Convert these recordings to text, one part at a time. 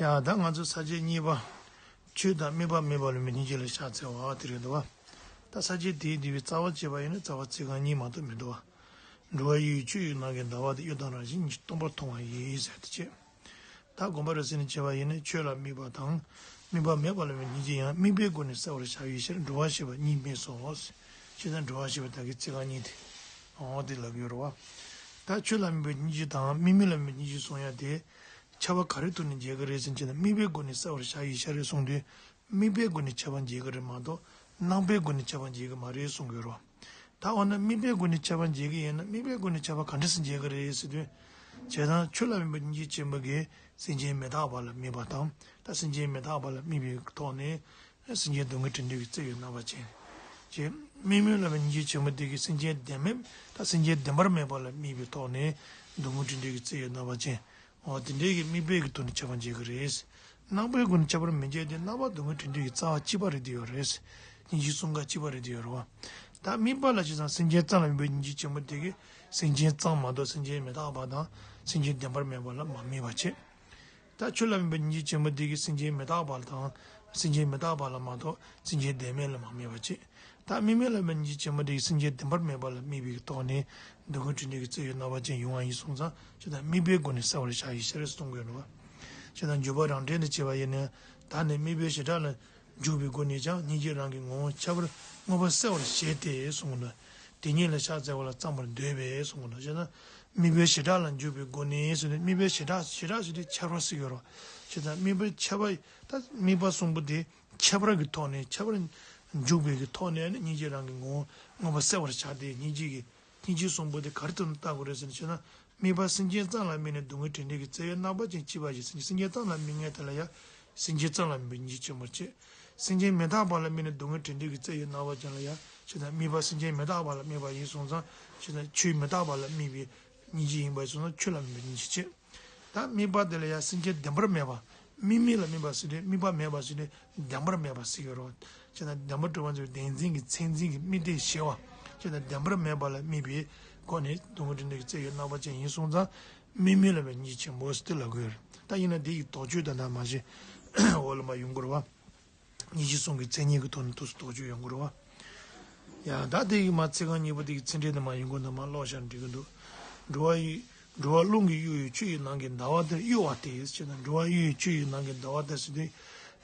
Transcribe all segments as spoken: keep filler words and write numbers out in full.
ཡ་ད་ང་ཚོ་ས་བཅད་གཉིས་པ། ཆོས་དང་དམིགས་པ་མེད་པ་ལ་མི་སྙིང་རྗེ་ལ་ཕྱག་འཚལ་བ་དེ་རེད་འདུག་བ། ད་ས་བཅད་དེའི་འདི་བའི་རྩ་བ་བྱས་པ་ཡིན་ན་རྩ་བ་ཚིག་རྐང་གཉིས་མ་གཏོགས་མི་འདུག་བ། འགྲོ་བ་ཡི་ཆོས་ཡི་ནང་གི་ཟླ་བ་དེ་གཡོ་དང་རང་བཞིན་གྱིས་སྟོང་པར་མཐོང་བ་ཡིན་ཟེར་དེ་བྱས། ད་དགོངས་པ་རབ་གསལ་ནས་བྱས་པ་ཡིན་ན་ཆོས་ལ་དམིགས་པ་དང་། དམིགས་པ་མེད་པ་ལ་མི་སྙིང་རྗེ་ཡང་དམིགས་པའི་སྒོ་ནས་གསལ་བར་བྱ་བའི་ཕྱིར་འགྲོ་བ་ཞེས་པ་གཉིས་སྨོས་སོ། ཞེས་དང་འགྲོ་བ་ཞེས་པ་ད་གི་ཚིག་རྐང་གཉིས་དེ། འོ་དེ་ལབ་ཡོད་རེད་བ། ད་ཆོས་ལ་དམིགས་པའི་སྙིང་རྗེ་དང་དམིགས་མེད་ལ་དམིགས་པའི་སྙིང་རྗེ་གསུང་ཡ་དེ། ཁྱབ་པ་ག་རེ་ཐོག་ནས་འབྱེད་ཀྱི་རེད་ཟེར་ན་དམིགས་པའི་སྒོ་ནས་གསལ་བར་བྱ་ཡི་ཤ་རེད་གསུངས་དུས། དམིགས་པའི་སྒོ་ནས་ཁྱབ་པ་འབྱེད་ཀྱི་རེད་མ་གཏོགས་སྣང་པའི་སྒོ་ནས་ཁྱབ་པ་འབྱེད་ཀྱི་མ་རེད་གསུང་གི་ཡོད་རེད་བ། ད་འོ་ན་དམིགས་པའི་སྒོ་ནས་ཁྱབ་པ་འབྱེད་ཀྱི་ཡིན་ན་དམིགས་པའི་སྒོ་ནས་ཁྱབ་པ་ག་འདྲ་སེ་འབྱེད་ཀྱི་རེད་ཟེར་དུས། བྱས་ཙང་ཆོས་ལ་དམིགས་པའི་སྙིང་རྗེ་ཆེན་པོ་གིས་སེམས་ཅན་མི་རྟག་པ་ལ་དམིགས་པ་དང་ད་སེམས་ཅན་མི་རྟག་པ་ལ་དམིགས་པའི་ཐོག་ནས། སེམས་ཅན་སྡུག་བསྔལ་བྲལ་འདོད་ཀྱི་རྩལ་ཡོད་རྣམ་པ་ཅན། ཅེས་དམིགས་མེད་ལ་དམིགས་པའི་སྙིང་རྗེ་ཆེན་པོ་དེ་གིས་སེམས་ཅན་བདེན་མེད་ད་སེམས་ཅན་བདེན་པར་མེད་པ་ལ་དམིགས་པའི་ཐོག་ནས་སྡུག་བསྔལ་བྲལ་འདོད་ཀྱི་རྩལ་ཡོད་རྣམ་པ་ཅན། འོ་དེ་འདྲའི་གི་དམིགས་པའི་གི་ཐོག་ནས་ཁྱབ་པ་འབྱེད་ཀྱི་རེད། སྣང་པའི་སྒོ་ནས་ཁྱབ་པར་མི་འབྱེད་དེ་རྣམ་པ་སྡུག་བསྔལ་བྲལ་འདོད་ཀྱི་རྩ་བ་གཅིག་པ་རེད་དེ་ཡོད་རེད། སྙིང་རྗེ་གསུམ་ཀ་གཅིག་པ་རེད་དེ་ཡོད་རེད་བ། ད་དམིགས་པ་ལ་བྱས་ཙང་སེམས་ཅན་ཙམ་ལ་དམིགས་པའི་སྙིང་རྗེ་ཆེན་པོ་དེ་གིས་སེམས་ཅན་ཙམ་མ་གཏོགས་སེམས་ཅན་མི་རྟག་པ་དང་སེམས་ཅན་བདེན་པར་མེད་པ་ལ་མ་དམིགས་པ་བྱེད། ད་ཆོས་ལ་དམིགས་པའི་སྙིང་རྗེ་ཆེན་པོ་འདི་གིས་སེམས་ཅན་མི་རྟག་པ་དང་སེམས་ཅན་མི་རྟག་པ་ལ་མ་གཏོགས་སེམས་ཅན་བདེན་མེད་ལ་མ་དམིགས་པ་བྱེད། ད་དམིགས་མེད་ལ་དམིགས་པའི་སྙིང་རྗེ་ཆེན་པོ་འདི་གིས་སེམས་ཅན་བདེན་པར་མེད་པ་ལ་དམིགས་པའི་ཐོག་ནས་སྡུག་བསྔལ་བྲལ་འདོད་ཀྱི་རྩལ་ཡོད་རྣམ་པ་ཅན་ཡོང་བ་ཡིན་སོང་ཙང་ཇི་ལྟར་དམིགས་པའི་སྒོ་ནས་གསལ་བར་བྱ་ཡི་ཤ་རེད་གསུང་དགོས་ནོ། ཇི་ལྟར་འཇུག་པ་རང་འགྲེལ་ནས་བྱས་པ་ཡིན་ན་ད་ནི་དམིགས་པའི་བྱེ་བྲག་ལ་འཇུག་པའི་སྒོ་ནས་ཀྱང་སྙིང་རྗེ་རང་གི་ངོ་བོ་ཁྱད་པར་མངོན་པར་གསལ་བར་བྱེད་དེ་གསུངས་ནོ། དེ་ཉིད་ལ་ཕྱག་འཚལ་བ་ལ་བརྩམ་པར་འདོད་པས་གསུངས་ནོ། ཇི་ལྟར་དམིགས་པའི་བྱེ་བྲག་ལ་འཇུག་པའི་སྒོ་ནས་ཟེར་ནས་དམིགས་པའི་བྱེ་བྲག་བྱེ་བྲག་ཟེར་དུས་ཁྱད་པར་ཟེར་གྱི་ཡོད་རེད། ཇི་ལྟར་དམིགས་པའི་ཁྱད་པར་ད་དམིགས་པ་གསུམ་པོ་དེ་ཁྱད་པར་གྱི་ཐོག་ནས་ཁྱད་པར་འཇུག་པའི་གི་ཐོག་ནས་ནི་སྙིང་རྗེ་རང་གི་ངོ་བོ་མངོན་པར་གསལ་བར་བྱ་སྟེ་སྙིང་རྗེ་གི་སྙིང་རྗེ་གསུམ་པོ་དེ་ག་རེ་དུ་བལྟ་དགོས་རེད་ཟེར་ན་ཆོས་ན། དམིགས་པ་སེམས་ཅན་ཙམ་ལ་དམིགས་ནས་སྡུག་བསྔལ་བྲལ་འདོད་ཀྱི་རྩལ་ཡོད་རྣམ་པ་ཅན་གཅིག་པ་ཞིག་སེམས་ཅན་ཙམ་ལ་དམིགས་ངེས་དེ་ལ་ཡང་སེམས་ཅན་ཙམ་ལ་དམིགས་པའི་སྙིང་རྗེ་ཆེན་པོར་བྱེད། སེམས་ཅན་མི་རྟག་པ་ལ་དམིགས་ནས་སྡུག་བསྔལ་བྲལ་འདོད་ཀྱི་རྩལ་ཡོད་རྣམ་པ་ཅན་ལ་ཡང་ཆོས་དང་དམིགས་པ་སེམས་ཅན་མི་རྟག་པ་ལ་དམིགས་པ་ཡིན་སོང་ཙང་ཆོས་དང་ཆོས་མི་རྟག་པ་ལ་དམིགས་པའི་སྙིང་རྗེ་ཡིན་པ་ཡིན་སོང་ཙང་ཆོས་ལ་དམིགས་པའི་སྙིང་རྗེ་བྱེད། ད་དམིགས་པ་དེ་ལ་ཡང་སེམས་ཅན་བདེན་པར་མེད་པ། དམིགས་མེད་ལ་དམིགས་པ་ཟེར་དུས་དམིགས་པ་མེད་པ་ཟེར་དུས་བདེན་པར་མེད་པ་ཟེར་གྱི་རེད། ཅེས་དང་བདེན་པར་གྲུབ་པ་ཚོའི་བདེན་འཛིན་གྱི་མཚན་འཛིན་གྱི་དམིགས་གཏད་ཞི་བ། ཅེས་དང་བདེན་པར་མེད་པ་ལ་དམིགས་པའི་སྒོ་ནས་སྡུག་བསྔལ་བྲལ་འདོད་ཀྱི་རྩལ་ཡོད་རྣམ་པ་ཅན་ཡིན་སོང་ཙང་དམིགས་མེད་ལ་དམིགས་པའི་སྙིང་རྗེ་ཆེན་པོ་ཟེར་དེ་ལབ་དགོས་རེད། ད་ཡིན་ན་དེ་ཡི་དོགས་གཅོད་དང་ད་མ་བྱེད། འོག་ལ་མ་ཡོང་དགོས་རེད་བ། སྙིང་རྗེ་གསུམ་གྱི་མཚན་ཉིད་ཀྱི་ཐོག་ནས་ཏོག་ཙམ་དོགས་གཅོད་ཡོང་གི་རེད་བ། ཡང་ད་དེ་ཡི་མ་ཚིག་རྐང་གཉིས་པ་དེ་གི་ཚིག་འགྲེལ་དུ་མ་ཡོང་གི་འདུག་མ་ཀློག་བྱ་འགྲིག་གི་འདུག་འགྲོ་བ་ཡི་འགྲོ་བ་རླུང་གིས་གཡོ་བའི་ཆུ་ཡི་ནང་གི་ཟླ་བ་དེར་གཡོ་བ་སྟེ་ཞེ་ན། འགྲོ་བ་གཡོ་བའི་ཆུ་ཡི་ནང་གི་ཟླ་བ་དེར་ཟེར་དུས་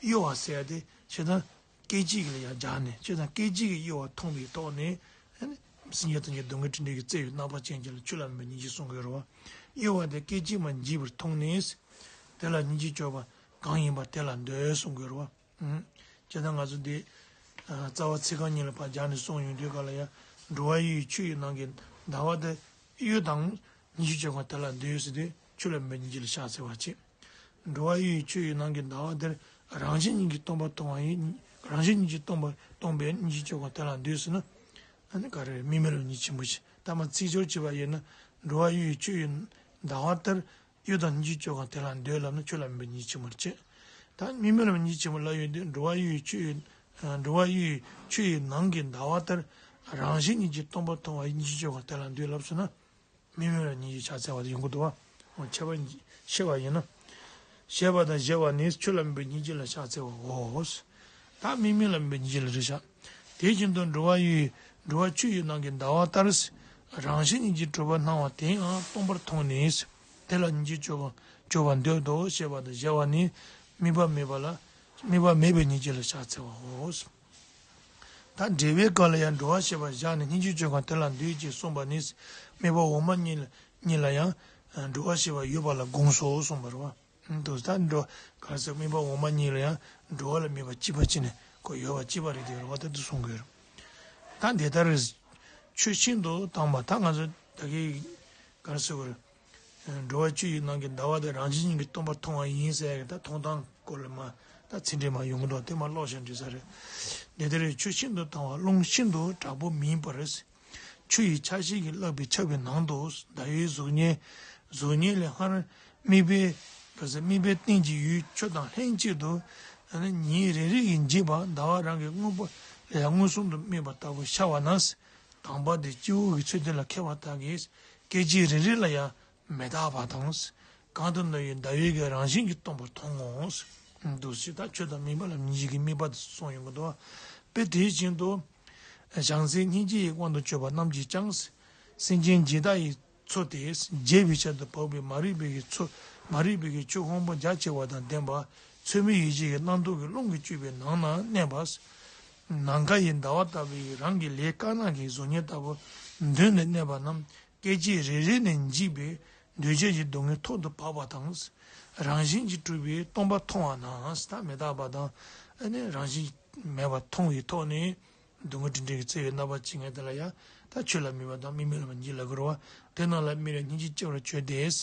གཡོ་བ་ཟེར་ཡ་དེ་ཞེ་ན་སྐད་ཅིག་གི་ལ་ཡང་སྦྱར་ནས་ཞེ་ན་སྐད་ཅིག་གིས་གཡོ་བ་མཐོང་བའི་ཐོག་ནས་སེམས་ཅན་ཐམས་ཅད་སྡུག་བསྔལ་བྲལ་འདོད་ཀྱི་རྩལ་ཡོད་རྣམ་པ་ཅན་གྱི་ལ་ཆོས་ལ་དམིགས་པའི་སྙིང་རྗེ་གསུང་གི་རེད་བ། གཡོ་བ་དེ་སྐད་ཅིག་མ་འཇིག་པར་མཐོང་ནས་དེ་ལ་སྙིང་རྗེ་སྐྱོབ་པ་གང་ཡིན་པ་དེ་ལ་འདོད་གསུང་གི་རེད་བ། ཨུམ། བྱས་ཙང་ང་ཚོ་འདི། ཨ། རྩ་བ་ཚིག་རྐང་གཉིས་ལ་ཕར་སྦྱར་ནས་གསུངས་ཡོང་དུས་ག་ལ་ཡང་འགྲོ་བ་གཡོ་བའི་ཆུ་ཡི་ནང་གི་ཟླ་བ་དེར་གཡོ་དང་སྙིང་རྗེ་སྐྱོབ་པ་དེ་ལ་འདོད་ཟེར་དུས་ཆོས་ལ་དམིགས་པའི་སྙིང་རྗེ་ལ་ཕྱག་འཚལ་བར་བྱེད། འགྲོ་བ་གཡོ་བའི་ཆུ་ཡི་ནང་གི་ཟླ་བ་དེར་རང་བཞིན་ཉིད་ཀྱིས་སྟོང་པར་མཐོང་བ་ཡིན། རང་བཞིན་ཉིད་ཀྱིས་སྟོང་པར་སྟོང་པའི་སྙིང་རྗེ་སྐྱོབ་པ་དེ་ལ་འདོད་ཟེར་ན། ཨ་ནི་ག་རེ་རེད། དམིགས་མེད་ལ་སྙིང་རྗེ་ཆེན་པོ་ཞིག་ད་མ་ཚིག་སྦྱོར་བྱས་པ་ཡིན་ན་འགྲོ་བ་གཡོ་བའི་ཆུ་ཡི་ཟླ་བ་དེར། གཡོ་དང་སྙིང་རྗེ་སྐྱོབ་པ་དེ་ལ་འདོད་ལབ་ན་ཆོས་ལ་དམིགས་པའི་སྙིང་རྗེ་ཆེན་པོར་བྱེད། ད་དམིགས་མེད་ལ་དམིགས་པའི་སྙིང་རྗེ་ཆེན་པོ་ལབ་ཡོང་དུས་འགྲོ་བ་གཡོ་བའི་ཆུ་ཡི། འགྲོ་བ་གཡོ་བའི་ཆུ་ཡི་ནང་གི་ཟླ་བ་ལྟར་རང་བཞིན་ཉིད་ཀྱིས་སྟོང་པར་མཐོང་བའི་སྙིང་རྗེ་སྐྱོབ་པ་དེ་ལ་འདོད་ལབ་སོང་ན། དམིགས་མེད་ལ་སྙིང་རྗེ་ཕྱག་འཚལ་བ་དེ་ཡོང་གི་འདུག་བ། འོ་ཁྱད་པར་ཕྱེ་བ་ཡིན་ན། ཞེས་པ་དང་བཞི་པ་ནི་ཆོས་ལ་དམིགས་པའི་སྙིང་རྗེ་ལ་ཕྱག་འཚལ་བའོ། ད་དམིགས་མེད་ལ་དམིགས་པའི་སྙིང་རྗེ་ལ་རེད་བཞག་དེ་བཞིན་དུ་འགྲོ་བ་ཡི། འགྲོ་བ་ཆུ་ཡི་ནང་གི་ཟླ་བ་ལྟར། རང་བཞིན་ཉིད་ཀྱིས་གྲུབ་པ་སྣང་བ་དེའང་སྟོང་པར་མཐོང་ནས། དེ་ལ་སྙིང་རྗེ་སྐྱོབ་པ་སྐྱོབ་པར་འདོད་དོ་ཞེས་པ་དང་བཞི་པ་ནི། དམིགས་པ་མེད་པ་ལ། དམིགས་པ་མེད་པའི་སྙིང་རྗེ་ལ་ཕྱག་འཚལ་བའོ། ད་འགྲེལ་པའི་སྐབས་ལ་ཡང་འགྲོ་བ་ཞེས་པ་བཞག་ནས་སྙིང་རྗེ་སྐྱོབ་པ་དེ་ལ་འདོད་ཅེས་གསུངས་པ་ནི། དམིགས་པ་འོག་མ་གཉིས་ལ་གཉིས་ལ་ཡང་འགྲོ་བ་ཞེས་པ་ཡོད་པ་ལ་དགོངས་སོ་གསུངས་པ་རེད་བ། འདུག་ད་འགྲོ། ག་རེ་ཟེར། དམིགས་པ་འོག་མ་གཉིས་ལ་ཡང་འགྲོ་བ་ལ་དམིགས་པ་གཅིག་པ་གཅིག་ནས་ཁོ་ཡོད་པ་གཅིག་པ་རེད་དེ་རེད་བ། ད་འདི་གསུང་དགོས་རེད། ད་འདི་ལྟར་ཆོས་ཤིན་ཏུ་དྭངས་པ། ད་ང་ཚོ་ད་གི་ག་རེ་ཟེར་དགོས་རེད། འགྲོ་བ་ཆུ་ཡི་ནང་གི་ཟླ་བ་དེ་རང་བཞིན་ཉིད་ཀྱིས་སྟོང་པར་མཐོང་བ་ཡིན་ཟེར་ཡག་གི་ད་མཐོང་སྟངས་སྐོར་ལ་མ་ད་ཚིག་འགྲེལ་མ་ཡོང་གི་འདུག་དེ་མ་ཀློག་བཞག་འགྲིག་ས་རེད། འདི་ལྟར་ཆོས་ཤིན་ཏུ་དྭངས་པ་རླུང་ཤིན་ཏུ་དྲག་པོ་མིན་པར། ཆུ་ཡི་ཆ་ཤས་ཀྱིས་བརླགས་པའི་ཆར་པའི་ནང་དུ། ཟླ་བའི་གཟུགས་བརྙན། གཟུགས་བརྙན་ལས་སྔར་དམིགས་པའི། ག་ཟེར། དམིགས་པའི་རྟེན་གྱི་ཡུལ་ཆུ་དང་ལྷན་ཅིག་ཏུ། ཉིན་རེ་རེ་ཡི་འཇིག་པ་ཟླ་བ་རང་གི་དངོས་པོ་ལས་ཡང་མངོན་སུམ་དུ་དམིགས་པ་ལྟ་བུ་ཤར་བ་ན། དྭངས་པ་དེ་སྤྱི་བོ་གི་ཚུལ་དེ་ལ་ཁེལ་བ་དག་གིས་སྐད་ཅིག་རེ་རེ་ལ་ཡང་མི་རྟག་པ་དང་། གང་དུ་ན་ཡོད་ཟླ་འོད་ཀྱི་རང་བཞིན་གྱིས་སྟོང་པར་མཐོང་ངོ་། འདུག་སེ་ད་ཆོས་དང་མིན་པ་ལ་མིན་བྱེད་ཀྱི་དམིགས་པ་དེ་གསུངས་ཡོང་གི་འདུག་བ། དཔེ་དེ་བཞིན་དུ། བྱང་སེམས་སྙིང་རྗེ་ཡི་དབང་དུ་གྱུར་པ་རྣམས་ཀྱིས་ཀྱང་། སེམས་ཅན་འཇིག་ལྟ་ཡི་མཚོ་སྟེ། འཇལ་བའི་ཕྱིར་དུ་བབས་པའི་མ་རིག་པའི་གི་མཚོ། མ་རིག་པའི་གི་ཆུ་ཧོང་པོ་རྒྱ་ཆེ་བ་དང་ལྡན་པ། ཚོད་མེད་ཡིད་བྱེད་ཀྱི་རྣམ་རྟོག་གི་རླུང་གིས་བསྐྱོད་པའི་ནང་ན་གནས་པ། ནམ་མཁའ་ཡི་ཟླ་བ་ལྟ་བུའི་རང་གི་ལས་དཀར་ནག་གི་གཟུགས་བརྙན་ལྟ་བུ་མདུན་དུ་གནས་པ་རྣམས་སྐད་ཅིག་རེ་རེ་ནས་འཇིག་པས་འདུས་བྱས་ཀྱི་སྡུག་བསྔལ་ཐོག་ཏུ་བབས་པ་དང་། རང་བཞིན་གྱིས་གྲུབ་པའི་སྟོང་པ་མཐོང་བ་ན་ད་མི་རྟག་པ་དང་ཨ་ནི་རང་བཞིན་མེད་པ་མཐོང་བའི་ཐོག་ནས། སྡུག་བསྔལ་འབྲིང་འབྲིང་གི་བརྩེ་བའི་རྣམ་པ་ཅན་ངས་དེ་ལ་ཡང་ད་ཆོས་ལ་དམིགས་པ་དང་མི་དམིགས་ལ་མ་འཇིགས་ལ་དགོས་ར་བ། དེ་རྣམས་ལ་དམིགས་ནས་སྙིང་རྗེ་སྐྱེ་བར་བྱོས་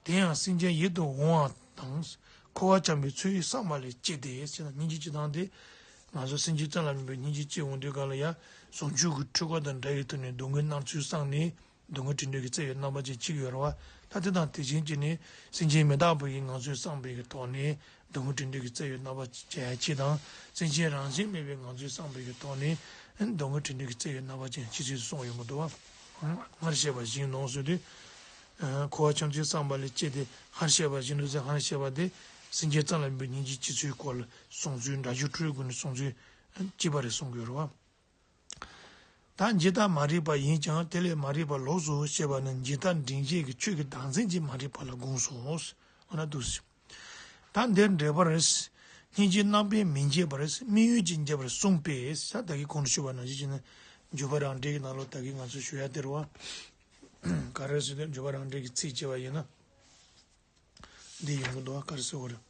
ཏེ། དེ་ཡང་སེམས་ཅན་ཡིད་དུ་འོང་བ་དང་། འཁོར་བ་འཁྱམས་པའི་ཚུལ་བསམ་པ་ལས་སྐྱེས་ཏེ་ཞེ་ན་སྙིང་རྗེ་སྐྱེ་སྟངས་དེ། ང་ཚོ་སེམས་ཅན་ཙམ་ལ་དམིགས་པའི་སྙིང་རྗེ་སྐྱེ་འོང་དུས་གང་ལ་ཡང་ཟུང་འཇུག་གི་འཁྲུལ་འཁོར་དང་འདྲ་བའི་ཐོག་ནས་སྡུག་བསྔལ་སྣང་ཚུལ་བསམ་ནས། སྡུག་བསྔལ་འབྲིང་འབྲིང་གི་བརྩེ་བའི་རྣམ་པ་ཅན་གཅིག་ཡོད་ར་བ། ད་དེ་དང་དེ་བཞིན་གྱི་ནི་སེམས་ཅན་མི་རྟག་པ་ཡི་ངང་ཚུལ་བསམ་པའི་གི་ཐོག་ནས། སྡུག་བསྔལ་འབྲིང་འབྲིང་གི་བརྩེ་བའི་རྣམ་པ་ཅན་གཅིག་དང་། སེམས་ཅན་རང་བཞིན་མེད་པའི་ངང་ཚུལ་བསམ་པའི་གི་ཐོག་ནས། སྡུག་བསྔལ་འབྲིང་འབྲིང་གི་བརྩེ་བའི་རྣམ་པ་ཅན་གཅིག་ཚུལ་གསུངས་ཡོང་གི་འདུག་བ། སྔར་བཤད་པ་བཞིན་ནོ་ཟེར་དུས། འཁོར་བ་འཁྱམས་ཚུལ་བསམ་པ་ལས་སྐྱེས་ཏེ་སྔར་བཤད་པ་བཞིན་ནོ་ཟེར་སྔར་བཤད་པ་དེ། སེམས་ཅན་ཙམ་ལ་དམིགས་པའི་སྙིང་རྗེ་སྐྱེ་ཚུལ་སྐོར་ལ་གསུངས་ཚུལ་སྒྲ་སྒྱུར་འཕྲུལ་སྒོ་ནས་གསུངས་ཚུལ་གཅིག་པ་རེད་གསུང་གི་ཡོད་རེད་བ། ད་འཇིག་ལྟ་མ་རིག་པ་ཡིན་ཀྱང་དེ་ལས་མ་རིག་པ་ལོགས་སུ་ཤེས་པ་ནི་འཇིག་ལྟ་འབྲིང་རྒྱས་ཀྱི་ཆོས་ཀྱི་བདག་འཛིན་གྱི་མ་རིག་པ་ལ་དགོངས་སོ། འོ་ན་འདུག་སེ། ད་འདིར་འགྲེལ་པར། སྙིང་རྗེ་རྣམ་པས་མི་འབྱེད་པར་དམིགས་ཡུལ་གྱིས་འབྱེད་པར་གསུངས་པས་ད་ལྟ་གི་གོང་དུ་ཞུས་པ་ནང་བཞིན་བྱས་ན་འཇུག་པ་རང་འགྲེལ་གྱི་ནང་ལོགས་ད་གི་ང་ཚོས་ཞུ་ཡ་དེ་རེད་བ། ག་རེ་ཟེར་ན་འཇུག་པ་རང་འགྲེལ་གྱི་ཚིག་བྱས་པ་ཡིན་ན། འདི་ཡོང་གི་འདུག་ག་རེ་ཟེར་བ་རེད།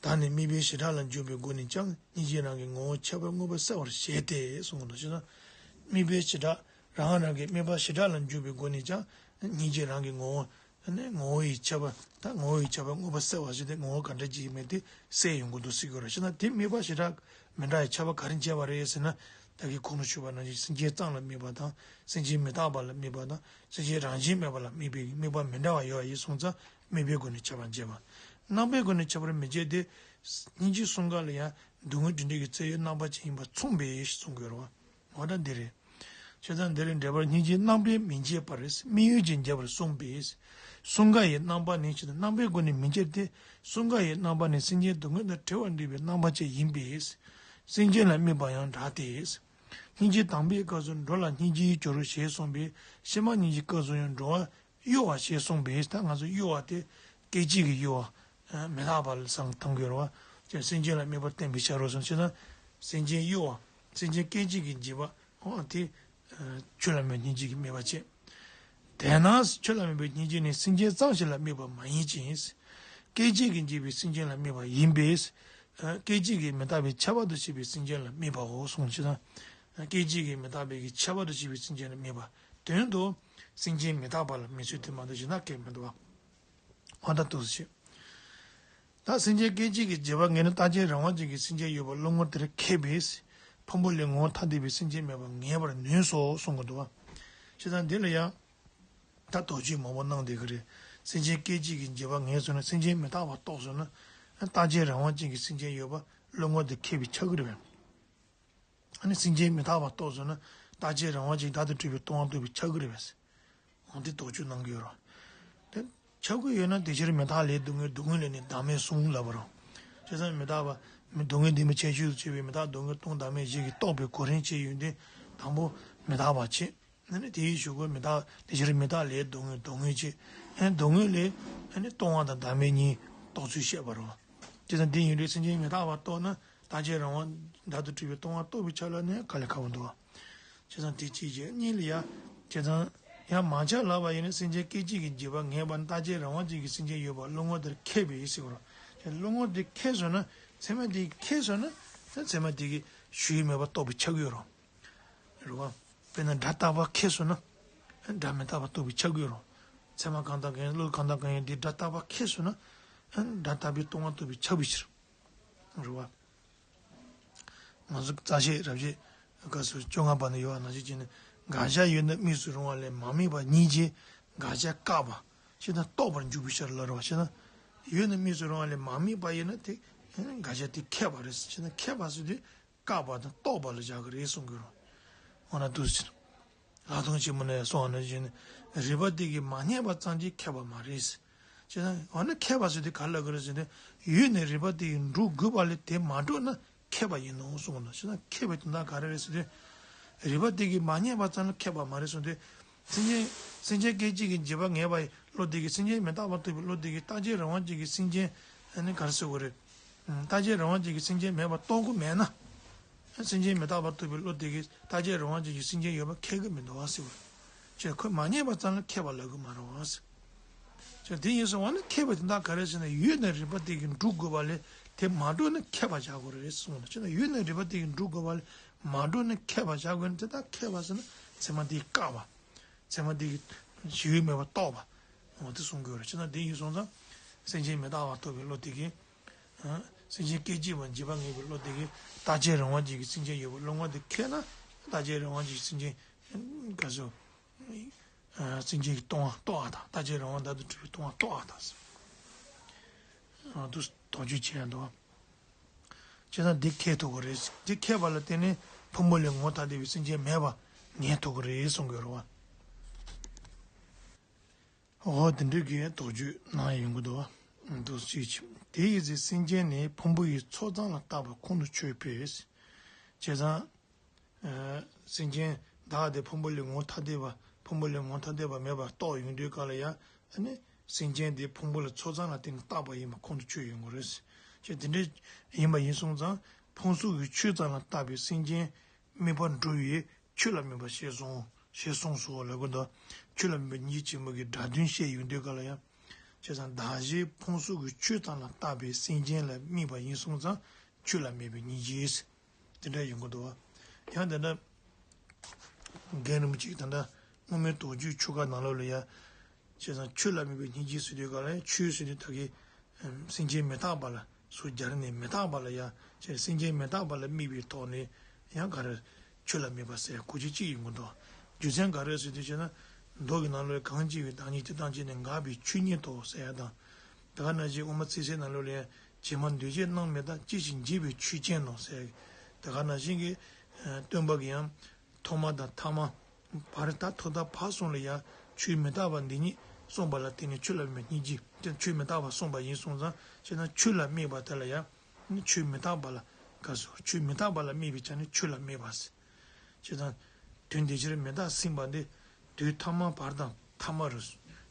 ད་ནི་དམིགས་པའི་བྱེ་བྲག་ལ་འཇུག་པའི་སྒོ་ནས་ཀྱང་སྙིང་རྗེ་རང་གི་ངོ་བོ་ཁྱབ་པ་མངོན་པར་གསལ་བར་བྱེད་དེ་གསུངས་པ་དང་ཕྱིར་ན། དམིགས་པའི་བྱེ་བྲག་རང་རང་གི་དམིགས་པ་བྱེ་བྲག་ལ་འཇུག་པའི་སྒོ་ནས་ཀྱང་སྙིང་རྗེ་རང་གི་ངོ་བོ་ནི་ངོ་བོ་ཡི་ཁྱབ་པ་ད་ངོ་བོ་ཡི་ཁྱབ་པ་མངོན་པར་གསལ་བར་བྱེད་དེ་ངོ་བོ་ག་འདྲ་ཅིག་ཡིན་མིན་དེ་གསལ་ཡོང་གི་འདུག་ཟེར་གྱི་ཡོད་རེད་ཕྱིར་ན་དེ་དམིགས་པ་བྱེ་བྲག་མི་འདྲ་བའི་ཁྱབ་པ་ག་རེ་འབྱེད་པ་རེད་ཟེར་ན། ད་གིན་གོང་དུ་ཞུས་པ་ནང་བཞིན་སེམས་ཅན་ཙམ་ལ་དམིགས་པ་དང་སེམས་ཅན་མི་རྟག་པ་ལ་དམིགས་པ་དང་སེམས་ཅན་རང་བཞིན་མེད་པ་ལ་དམིགས་པའི་དམིགས་པ་མི་འདྲ་བ་ཡོད་པ་ཡིན་སོང་ཙང་དམིགས་པའི་སྒོ་ནས་ཁྱབ་པར་འབྱེད་པ། རྣམ་པའི་སྒོ་ནས་ཁྱབ་པར་མི་འབྱེད་དེ། སྙིང་རྗེ་གསུམ་ཀ་ལ་ཡང་སྡུག་བསྔལ་འབྲིང་འབྲིང་གི་བརྩེ་བའི་རྣམ་པ་ཅན་ཡིན་པ་མཚུངས་པས་ཞེས་གསུངས་དགོས་རེད་བ། འོ་ད་འདི་རེད། བྱས་ཙང་འདི་ལས་འགྲེལ་པར་སྙིང་རྗེ་རྣམ་པས་མི་འབྱེད་པར་དམིགས་ཡུལ་གྱིས་འབྱེད་པར་གསུངས་པས། གསུམ་ཀ་ཡི་རྣམ་པ་ནི་ཞེས་ན་རྣམ་པའི་སྒོ་ནས་མི་འབྱེད་དེ། གསུམ་ཀ་ཡི་རྣམ་པ་ནི་སེམས་ཅན་སྡུག་བསྔལ་དང་བྲལ་བར་འདོད་པའི་རྣམ་པ་ཅན་ཡིན་པས། སེམས་ཅན་ལ་དམིགས་པ་ཡང་འདྲ་སྟེ། སྙིང་རྗེ་དང་པོའི་སྐབས་སུ་འགྲོ་ལ་སྙིང་རྗེའི་སྦྱོར་ཞེས་གསུངས་པས་ཕྱི་མ་གཉིས་ཀྱི་སྐབས་སུ་ཡང་འགྲོ་བ་གཡོ་བ་ཞེས་གསུངས་པས་ད་ང་ཚོ་གཡོ་བ་དེ་སྐད་ཅིག་གི་གཡོ་བ་མི་རྟག་པ་ལ་བསམ་གཏོང་དགོས་རེད་བ། ཅེས་སེམས་ཅན་ལ་དམིགས་པ་བསྟན་པའི་ཕྱིར་རོ་གསུངས་ཕྱིར་ན། སེམས་ཅན་གཡོ་བ་སེམས་ཅན་སྐད་ཅིག་གི་འཇིགས་པ་འོ་དེ་ཆོས་ལ་དམིགས་སྙིང་རྗེ་གི་དམིགས་པ་བྱེད། དེས་ན་ཆོས་ལ་དམིགས་པའི་སྙིང་རྗེ་ནི་སེམས་ཅན་ཙམ་ཞིག་ལ་དམིགས་པ་མ་ཡིན་ཅིང་། སྐད་ཅིག་གིས་འཇིག་པའི་སེམས་ཅན་ལ་དམིགས་པ་ཡིན་པས། སྐད་ཅིག་གིས་མི་རྟག་པའི་ཁྱབ་པ་དུ་བྱེད་པའི་སེམས་ཅན་ལ་དམིགས་པའོ་གསུངས་ཕྱིར་ན། སྐད་ཅིག་གིས་མི་རྟག་པའི་གི་ཁྱབ་པ་དུ་བྱེད་པའི་སེམས་ཅན་ལ་དམིགས་པ། དོན་དུ་སེམས་ཅན་མི་རྟག་པ་ལ་དམིགས་ཚུལ་དེ་མ་གཏོགས་གཞན་དག་གང་མི་འདུག་བ། འོ་ད་འདུག་སེ་བྱེད། ད་སེམས་ཅན་སྐད་ཅིག་གིས་འཇིག་པ་ངེས་ན་རྟག་ཆད་རང་དབང་ཅན་གྱི་སེམས་ཅན་ཡོད་པ་བློ་ངོར་དེར་ཁེགས་པས། ཕུང་པོ་ལས་ངོ་བོ་ཐ་དད་པའི་སེམས་ཅན་མེད་པར་ངེས་པར་ནུས་སོ་གསུང་གི་འདུག་བ། བྱས་ཙང་འདི་ལ་ཡང་། ད་དོགས་གཅོད་མང་པོ་གནང་བསྡད་ཀྱི་རེད། སེམས་ཅན་སྐད་ཅིག་གིས་འཇིག་པ་ངེས་སོང་ན་སེམས་ཅན་མི་རྟག་པ་རྟོགས་སོང་ན། རྟག་ཆད་རང་དབང་ཅན་གྱི་སེམས་ཅན་ཡོད་པ་བློ་ངོར་དེ་ཁེགས་པས་ཁྱབ་ཀྱི་རེད་པས། ཨ་ནི་སེམས་ཅན་མི་རྟག་པ་རྟོགས་སོང་ན་རྟག་ཆད་རང་དབང་ཅན་བདག་ཏུ་གྲུབ་པའི་སྟོང་པ་རྟོགས་པས་ཁྱབ་ཀྱི་རེད་པས། འོ་དེ་དོགས་གཅོད་གནང་གི་ཡོད་རེད། དེ་ཁྱབ་ཀྱི་ཡོད་ན་དེ་ཕྱིར་མི་རྟག་ལས་སྡུག་བསྔལ་སྡུག་བསྔལ་ལས་ནི་བདག་མེད་གསུམ་ལབ་པ་རེད། བྱས་ཙང་མི་རྟག་པ་མི་སྡུག་བསྔལ་འདི་མི་ཁྱད་ཆོས་སུ་ཆུད་པའི་མི་རྟག་སྡུག་བསྔལ་སྟོང་བདག་མེད་བཞི་གི་རྟོགས་པའི་གོ་རིམ་བྱས་ཡོང་དུས་དང་པོ་མི་རྟག་པ་བྱེད། ཨ་ནི་དེའི་གཞུག་གུ་མི་རྟག་དེ་ཕྱིར་མི་རྟག་ལས་སྡུག་བསྔལ་སྡུག་བསྔལ་བྱེད། ཨ་ནི་སྡུག་བསྔལ་ལས་ཨ་ནི་སྟོང་པ་དང་བདག་མེད་གཉིས་རྟོགས་ཚུལ་བཤད་པ་རེད། བྱས་ཙང་འདི་ཡིན་དུས་སེམས་ཅན་མི་རྟག་པ་རྟོགས་ན་རྟག་ཆད་རང་དབང་བདག་ཏུ་གྲུབ་པའི་སྟོང་པ་རྟོགས་པའི་ཆ་ལ་ནི་དཀའ་ལས་ཁག་པོ་འདུག་བ། བྱས་ཙང་དེ་གཅིག་བྱས། གཉིས་ལ་ཡ། བྱས་ཙང་ཡང་མ་ཆགས་ལབ་པ་ཡིན་ན་སེམས་ཅན་སྐད་ཅིག་གིས་འཇིག་པ་ངེས་པ་ནི་རྟག་ཆད་རང་དབང་ཅན་གྱི་སེམས་ཅན་ཡོད་པ་བློ་ངོར་དེར་ཁེགས་པས་ཟེར་བ་རེད། བློ་ངོར་དེ་ཁེགས་སོང་ན་ཚད་མ་དེ་ཁེགས་སོང་ན་ཚད་མ་དེ་གི་ཞུགས་ཡུལ་མེད་པ་རྟོགས་པས་ཁྱབ་ཀྱི་ཡོད་རེད། རེད་བ། དཔེར་ན་སྒྲ་རྟག་པ་ཁེགས་སོང་ན། སྒྲ་མི་རྟག་པ་རྟོགས་པས་ཁྱབ་ཀྱི་ཡོད་རེད། ཚད་མ་གང་དང་གང་ཡིན་བློ་གང་དང་གང་ཡིན་དེ་སྒྲ་རྟག་པ་ཁེགས་སོང་ན། སྒྲ་རྟག་པའི་སྟོང་པ་རྟོགས་པས་ཁྱབ་པའི་ཕྱིར། རེད་བ། ང་ཚོ་རྩ་བཤད་རབ་བཤད་སྐབས་སུ་བཅོ་ལྔ་པ་ན་ཡོད་པ་ནང་བཞིན་བྱས་ནས་དགག་བྱ་ཡོད་ན་དམིགས་སུ་རུང་བ་ལས་མ་དམིགས་པ་ཉིད་ཀྱིས་དགག་བྱ་བཀག་པ་ཞེ་ན་རྟོགས་པར་འཇུག་པའི་ཕྱིར་ལ་རེད་བ། ཞེ་ན་ཡོད་ན་དམིགས་སུ་རུང་བ་ལས་མ་དམིགས་པ་ཡིན་ན་དེ་དགག་བྱ་དེ་ཁེགས་པ་རེད། ཞེ་ན་ཁེགས་པ་ཟེར་དུས་བཀག་པ་དང་རྟོགས་པ་ལ་བཞག་གི་རེད་གསུང་གི་རེད། འོ་ན་འདུག་སེ་བྱས། ལྷག་མཐོང་ཆེན་མོ་ནས་གསུངས་པ་ནང་བཞིན་རིགས་པ་དེ་གིས་མ་རྙེད་པ་ཙམ་གྱིས་ཁེགས་པ་མ་རེད། བྱས་ན་འོ་ན་མཁས་པ་ཟེར་དུས་ག་རེ་ལབ་དགོས་རེད་ཟེར་དུས། ཡུལ་ནི་རིག་པ་དེ་ཡིས་འགྲུབ་དགོས་པ་ལས་དེ་མ་འགྲུབ་ན་མཁས་པ་ཡིན་ནོ་གསུངས་ནོ། བྱས་ན་མཁས་པའི་དོན་དག་ག་རེ་རེད་ཟེར་དུས། རིག་པ་དེ་གིས་མ་རྙེད་པ་ཙམ་ལ་མཁས་པ་མ་རེད་གསུངས་དུས། སེམས་ཅན་སེམས་ཅན་སྐད་ཅིག་གིས་འཇིག་པ་ངེས་པ་ཡི་བློ་དེ་གིས། སེམས་ཅན་མི་རྟག་པ་རྟོགས་པའི་བློ་དེ་གིས། རྟག་གཅིག་རང་དབང་ཅན་གྱི་སེམས་ཅན་ནི་ག་རེ་ཟེར་དགོས་རེད། རྟག་གཅིག་རང་དབང་ཅན་གྱི་སེམས་ཅན་མེད་པ་རྟོགས་ཀྱི་མེད་ན། སེམས་ཅན་མི་རྟག་པ་རྟོགས་པའི་བློ་དེ་གིས་རྟག་གཅིག་རང་དབང་ཅན་གྱི་སེམས་ཅན་ཡོད་པ་ཁེགས་ཀྱི་མི་འདུག་བ་ཟེར་བ། ཅེས་ཁོས་མ་རྙེད་པ་ཙམ་ལ་མཁས་པ་ལབ་ཀྱི་མ་རེད་བ་ཟེར། ཅེས་དེ་ཡིན་སོང་བ་ནི་མཁས་པའི་དོན་དག་ག་རེ་ཟེར་ན། ཡུལ་ནི་རིག་པ་དེ་གིས་འགྲུབ་དགོས་པ་ལས་དེ་མ་འགྲུབ་ན་མཁས་པ་བཞག་དགོས་རེད་གསུངས་ནས། ཅེས་ན་ཡུལ་ནི་རིག་པ་དེ་གིས་འགྲུབ་དགོས་པ་ལས་མ་འགྲུབ་ན་མཁས་པ་བཞག་དགོས་ནས། དེ་ལྟར་མཁས་པ་ཟེར་ན་ཚད་མ་དེ་བཀག་པ། ཚད་མ་དེ་གིས་ཞི་བའི་མེད་པ་རྟོགས་པ། འོ་དེ་གསུང་དགོས་རེད། ཅེས་ན་དེ་ཡིན་སོང་ཙང་། སེམས་ཅན་མི་རྟག་པ་རྟོགས་པའི་བློ་དེ་གིས། སེམས་ཅན་སྐད་ཅིག་པ་འཇིག་པ་ངེས་པའི་བློ་དེ་གིས་རྟག་གཅིག་རང་དབང་ཅན་གྱི་སེམས་ཅན་ཡོད་པའི་བློ་ངོ་དེ་ཁེགས་ན། རྟག་གཅིག་རང་དབང་ཅན་གྱི་སེམས་ཅན་ག་ཚོད། སེམས་ཅན་གྱི་སྟོང་པ་རྟོགས་པ་དང་། རྟག་གཅིག་རང་དབང་བདག་ཏུ་གྲུབ་པའི་སྟོང་པ་རྟོགས་པ་དང་། དུ་དོགས་གཅོད་བྱེད་ཡ་འདུག་བ། བྱས་ན་འདི་ཁེགས་ཐུབ་ཀྱི་རེད། འདི་ཁེགས་པ་ལ་བརྟེན་ནས་ཕུང་པོ་ལས་ངོ་ཐ་དད་པའི་སེམས་ཅན་མེད་པ་ངེས་ཐུབ་ཀྱི་རེད་གསུང་གི་ཡོད་རེད་བ། འོ་དེ་འདྲ་གི་དོགས་གཅོད་གནང་ཡ་ཡོང་གི་འདུག་བ། འདུག་ཅིག་དེ་ཡི་ཚེ་སེམས་ཅན་ནི་ཕུང་པོ་ཡི་ཚོགས་ཙམ་ལ་བརྟགས་པ་ཁོང་དུ་ཆུད་པས། བྱས་ཙང་། སེམས་ཅན་བདག་དེ་ཕུང་པོ་ལས་ངོ་ཐ་དད་པ། ཕུང་པོ་ལས་ངོ་ཐ་དད་པ་མེད་པར་རྟོགས་ཡོང་དུས་ག་ལ་ཡ། ཨ་ནི་སེམས་ཅན་དེ་ཕུང་པོ་ལ་ཚོགས་ཙམ་ལ་བརྟེན་ནས་བཏགས་པ་ཡིན་པ་ཁོང་དུ་ཆུད་ཡོང་གི་རེད། ཅེས་དེ་འདྲ་ཡིན་པ་ཡིན་སོང་ཙང་། ཕུང་སོགས་ཀྱི་ཆོས་ཙམ་ལ་བཏགས་པའི་སེམས་ཅན་དམིགས་པ་འགྲོ་བའི་ཆོས་ལ་དམིགས་པ་ཞེས་གསུངས། ཞེས་གསུངས་སོ་ལབ་ཀྱི་འདུག་ཆོས་ལ་དམིགས་པའི་སྙིང་རྗེ་ཆེན་པོ་གི་སྒྲ་དོན་བཤད་ཡོང་དུས་ག་ལ་ཡ། བྱས་ཙང་བདག་གཞན་ཕུང་སོགས་ཀྱི་ཆོས་ཙམ་ལ་བཏགས་པའི་སེམས་ཅན་ལ་དམིགས་པ་ཡིན་སོང་ཙང་། ཆོས་ལ་དམིགས་པའི་སྙིང་རྗེ། དེ་འདྲ་ཡོང་གི་འདུག་བ། ཡང་དེ་འདྲ། རྒན་རིན་པོ་ཆེས་ད་ལྟ་སྔོན་མའི་དོགས་གཅོད་ཆོ་ག་ནང་ལོགས་ལ་ཡ། བྱས་ཙང་ཆོས་ལ་དམིགས་པའི་སྙིང་རྗེ་ཟེར་དུས་ག་ལ་ཡ། ཆོས་ཟེར་དུས་ད་གི་སེམས་ཅན་མི་རྟག་པ་ལ་སོ་སྦྱར་ནས། མི་རྟག་པ་ལ་ཡ། བྱས་སེམས་ཅན་མི་རྟག་པ་ལ་དམིགས་པའི་ཐོག་ནས་ཡང་ག་རེ། ཆོས་ལ་དམིགས་པ་ཟེར་གོ་རྒྱུ་གཅིག་ཡོང་གི་འདུག་རྒྱུ་མཚན་ག་རེ་ཟེར་དུས་བྱས་ན། མདོ་གི་ནང་ལོགས་གང་སྐྱེ་བའི་བདག་ཉིད་དེ་དང་བཅས་ནས་འགགས་པའི་ཆོས་ཉིད་དོ་ཟེར་ཡ་དང་། དེ་ག་ནང་བཞིན་དབུ་མ་ཚིགས་བཅད་ནང་ལོགས་ལ་ཡ། བྱེ་མ་འདུས་བྱས་རྣམས་མི་རྟག་སྐྱེ་ཞིང་འཇིག་པའི་ཆོས་ཅན་ནོ་ཟེར། དེ་ག་ནང་བཞིན་གྱི་སྟོན་པ་གི་ཡང་ཐོག་མ་དང་ཐ་མ། བར་དང་ཐོག་མཐའ་བར་གསུམ་ལ་ཡང་ཆོས་མི་རྟག་པ་འདི་ཉིད་གསུངས་པ་ལ་བརྟེན་ནས་ཆོས་ལ་དམིགས་པའི་སྙིང་རྗེ། དེ་ཆོས་མི་རྟག་པ་གསུངས་པ་ཡིན་སོང་ཙང་། བྱས་ན་ཆོས་ལ་དམིགས་པ་དེ་ལ་ཡང་ཆོས་མི་རྟག་པ་ལ་དགག་སོ། ཆོས་མི་རྟག་པ་ལ་དམིགས་པའི་ཆ་ནས་ཆོས་ལ་དམིགས་པ་ཟེར། བྱས་ཙང་། དོན་དེ་ཕྱིར་མི་རྟག་ཟིན་པ་འདི། དུས་ཐ་མ་བར་དང་ཐ་མ་རུ།